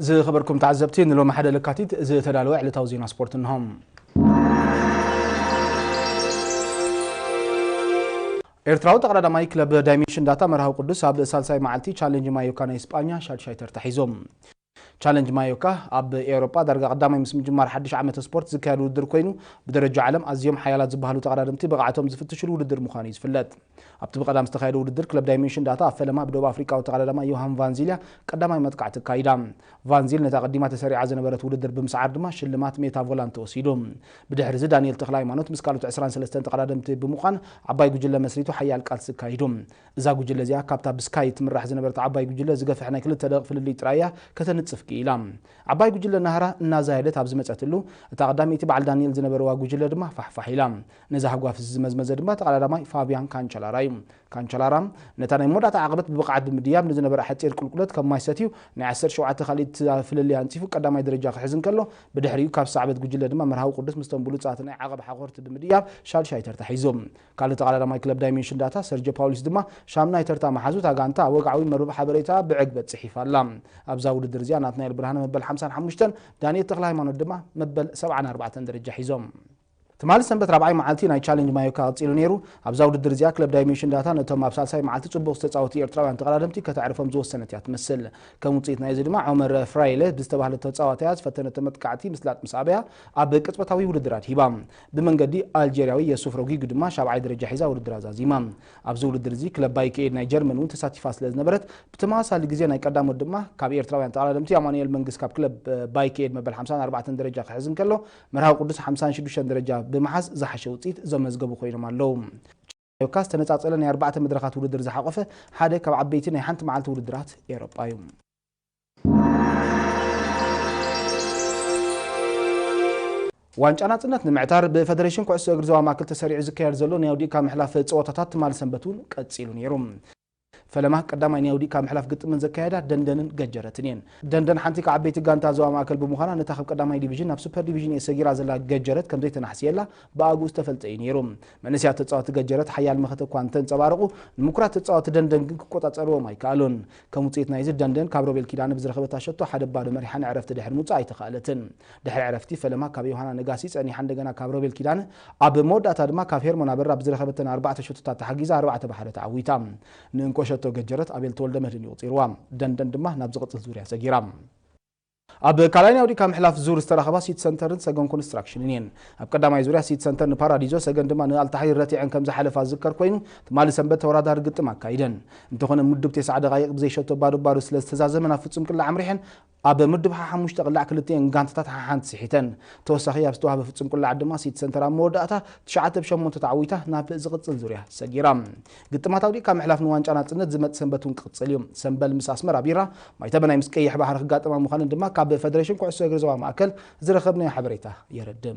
ዝኸበርኩም ተዓዘብቲ፣ ንሎሚ ሓደ ለካቲት ዝተዳለወ ዕለታዊ ዜና ስፖርት እንሆ። ኤርትራዊ ተቐዳዳማይ ክለብ ዳይሜንሽን ዳታ መርሃዊ ቅዱስ ኣብ ሳልሳይ መዓልቲ ቻሌንጅ ማዮካ ናይ ስጳኛ ሻድሻይ ተርታ ሒዞም። ቻለንጅ ማዮካ ኣብ ኤውሮጳ ዳርጋ ቀዳማይ ምስ ምጅማር ሓድሽ ዓመተ ስፖርት ዝካየድ ውድድር ኮይኑ፣ ብደረጃ ዓለም ኣዝዮም ሓያላት ዝበሃሉ ተቐዳደምቲ ብቕዓቶም ዝፍትሽሉ ውድድር ምዃኑ እዩ ዝፍለጥ። ኣብቲ ብቐዳም ዝተኻየደ ውድድር ክለብ ዳይሜንሽን ዳታ ኣብ ፈለማ ብደቡብ ኣፍሪቃዊ ተቐዳዳማይ ዮሃን ቫንዚልያ ቀዳማይ መጥቃዕቲ ኣካይዳ። ቫንዚል ነታ ቀዲማ ተሰሪዓ ዝነበረት ውድድር ብምስዓር ድማ ሽልማት ሜታ ቮላንት ተወሲዱ። ብድሕሪ እዚ ዳንኤል ተኽለ ሃይማኖት ምስ ካልኦት ዕስራን ሰለስተን ተቐዳደምቲ ብምዃን ዓባይ ጉጅለ መስሪቱ ሓያል ቃልሲ ኣካይዱ። እዛ ጉጅለ እዚኣ ካብታ ብስካይ ትምራሕ ዝነበረት ዓባይ ጉጅለ ዝገፍሕ ናይ ክልተ ደቂቕ ፍልልይ ጥራይ እያ ከተንጽፍ ክኢላ። ዓባይ ጉጅለ ናህራ እናዛየደት ኣብ ዝመጸትሉ፣ እታ ቀዳመይቲ በዓል ዳንኤል ዝነበረዋ ጉጅለ ድማ ፋሕፋሕ ኢላ። ነዚ ሃጓፍ እዚ ዝመዝመዘ ድማ ተቐዳዳማይ ፋብያን ካንቸላራ እዩ። ካንቸላራ ነታ ናይ መወዳእታ ዓቐበት ብብቕዓት ብምድያብ ንዝነበረ ሓጺር ቁልቁለት ከም ማይ ሰትዩ ናይ ዓሰርተ ሸውዓተ ካልኢት ፍልልይ ኣንጺፉ ቀዳማይ ደረጃ ክሕዝ እንከሎ፣ ብድሕሪኡ ካብ ዝሰዓበት ጉጅለ ድማ መርሃዊ ቅዱስ ምስቶም ብሉጻት ናይ ዓቐብ ሓኾርቲ ብምድያብ ሻድሻይ ተርታ ሒዙ። ካልእ ተቐዳዳማይ ክለብ ዳይሜንሽን ዳታ ሰርጆ ፓውሊስ ድማ ሻምናይ ተርታ መሓዙ፣ እታ ጋንታ ኣብ ወግዓዊ መርበብ ሓበሬታ ብዕግበት ጽሒፋ ኣላ። ኣብዛ ውድድር እዚኣ ናትናኤል ብርሃነ መበል ሓምሳን ሓሙሽተን፣ ዳንኤል ተኽለ ሃይማኖት ድማ መበል ሰብዓን ኣርባዕተን ደረጃ ሒዞም። ትማሊ ሰንበት ራብዓይ መዓልቲ ናይ ቻሌንጅ ማዮካ ቀጺሉ ነይሩ። ኣብዛ ውድድር እዚኣ ክለብ ዳይሜንሽን ዳታ ነቶም ኣብ ሳልሳይ መዓልቲ ጽቡቕ ዝተጻወቱ ኤርትራውያን ተቐዳደምቲ ከተዕርፎም ዝወሰነት እያ ትመስል። ከም ውጽኢት ናይዚ ድማ ዖመር ፍራይለ ብዝተባህለ ተጻዋታያ ዝፈተነቶ መጥቃዕቲ ምስላጥ ምስ ኣበያ ኣብ ቅጽበታዊ ውድድር ኣድሂባ። ብመንገዲ ኣልጀርያዊ የሱፍ ሮጊጉ ድማ ሻብዓይ ደረጃ ሒዛ ውድድር ኣዛዚማ። ኣብዚ ውድድር እዚ ክለብ ባይክኤድ ናይ ጀርመን እውን ተሳቲፋ ስለ ዝነበረት፣ ብተመሳሳሊ ግዜ ናይ ቀዳሞት ድማ ካብ ኤርትራውያን ተቐዳደምቲ ኣማኑኤል መንግስ ካብ ክለብ ባይክኤድ መበል ሓምሳን ኣርባዕተን ደረጃ ክሕዝ እንከሎ፣ መርሃዊ ቅዱስ ሓምሳን ሽዱሽተን ደረጃ ብምሓዝ ዝሓሸ ውጽኢት ዘመዝገቡ ኮይኖም ኣለዉ። ዮካ ዝተነጻጸለ ናይ ኣርባዕተ መድረኻት ውድድር ዝሓቖፈ ሓደ ካብ ዓበይቲ ናይ ሓንቲ መዓልቲ ውድድራት ኤውሮጳ እዩ። ዋንጫ ናጽነት ንምዕታር ብፈደሬሽን ኩዕሶ እግሪ ዞባ ማእከል ተሰሪዑ ዝካየድ ዘሎ ናይ ኣውዲእካ ምሕላፍ ጸወታታት ትማሊ ሰንበት እውን ቀጺሉ ነይሩ። ፈለማ ቀዳማይ ናይ ኣውዲእካ ምሕላፍ ግጥምን ዘካየዳ ደንደንን ገጀረትን እየን። ደንደን ሓንቲ ካብ ዓበይቲ ጋንታ ዞባ ማእከል ብምዃና፣ ነታ ካብ ቀዳማይ ዲቪዥን ናብ ሱፐር ዲቪዥን እየ ሰጊራ ዘላ ገጀረት ከም ዘይተናሕስየላ ብኣግኡ ዝተፈልጠ እዩ ነይሩ። መንእሰያት ተጻወቲ ገጀረት ሓያል መኸተ እኳ እንተንጸባረቑ፣ ንምኩራት ተጻወቲ ደንደን ግን ክቆጻጸርዎም ኣይከኣሉን። ከም ውጽኢት ናይዚ፣ ደንደን ካብ ሮቤል ኪዳነ ብዝረኸበታ ሸቶ ሓደ ባዶ መሪሓ ንዕረፍቲ ድሕሪ ምውጻእ ኣይተኻእለትን። ድሕሪ ዕረፍቲ፣ ፈለማ ካብ ዮሃና ነጋሲ ጸኒሓ እንደገና ካብ ሮቤል ኪዳነ፣ ኣብ መወዳእታ ድማ ካብ ሄርሞን ኣበራ ብዝረኸበተን ኣርባዕተ ሸቶታት ተሓጊዛ ኣርባዕተ ብሓደ ተዓዊታ። ንእንኮ ሸቶ ገጀረት ኣቤል ተወልደመድህን እዩ ቁጺርዋ። ደንደን ድማ ናብ ዝቕጽል ዙርያ ሰጊራ። ኣብ ካልኣይ ናይ ኣውዲካ ምሕላፍ ዙር ዝተረኸባ ሲቲ ሰንተርን ሰገን ኮንስትራክሽንን እየን። ኣብ ቀዳማይ ዙርያ ሲቲ ሰንተር ንፓራዲዞ፣ ሰገን ድማ ንኣልታሓይር ረቲዐን ከም ዝሓለፋ ዝዝከር ኮይኑ፣ ትማሊ ሰንበት ተወዳዳሪ ግጥም ኣካይደን። እንተኾነ፣ ምዱብ ተስዓ ደቓይቕ ብዘይሸቶ ባዶ ባዶ ስለ ዝተዛዘመ፣ ናብ ፍጹም ቅላዕ ኣምሪሐን ኣብ ምዱብ ሓሓሙሽተ ቅላዕ ክልቲኤን ጋንታታት ሓሓንቲ ስሒተን። ተወሳኺ ኣብ ዝተዋህበ ፍጹም ቅላዕ ድማ ሲቲ ሰንተር ኣብ መወዳእታ ትሽዓተ ብ ሸሞንተ ተዓዊታ ናብ ዝቕጽል ዙርያ ሰጊራ። ግጥማት ኣውዲእካ ምሕላፍ ንዋንጫ ናጽነት ዝመጽእ ሰንበት እውን ክቕጽል እዩ። ሰምበል ምስ ኣስመራ ቢራ፣ ማይተበናይ ምስ ቀይሕ ባሕሪ ክጋጠማ ምዃነን ድማ ካብ ፈደሬሽን ኩዕሶ እግሪ ዞባ ማእከል ዝረኸብናዮ ሓበሬታ የረድእ።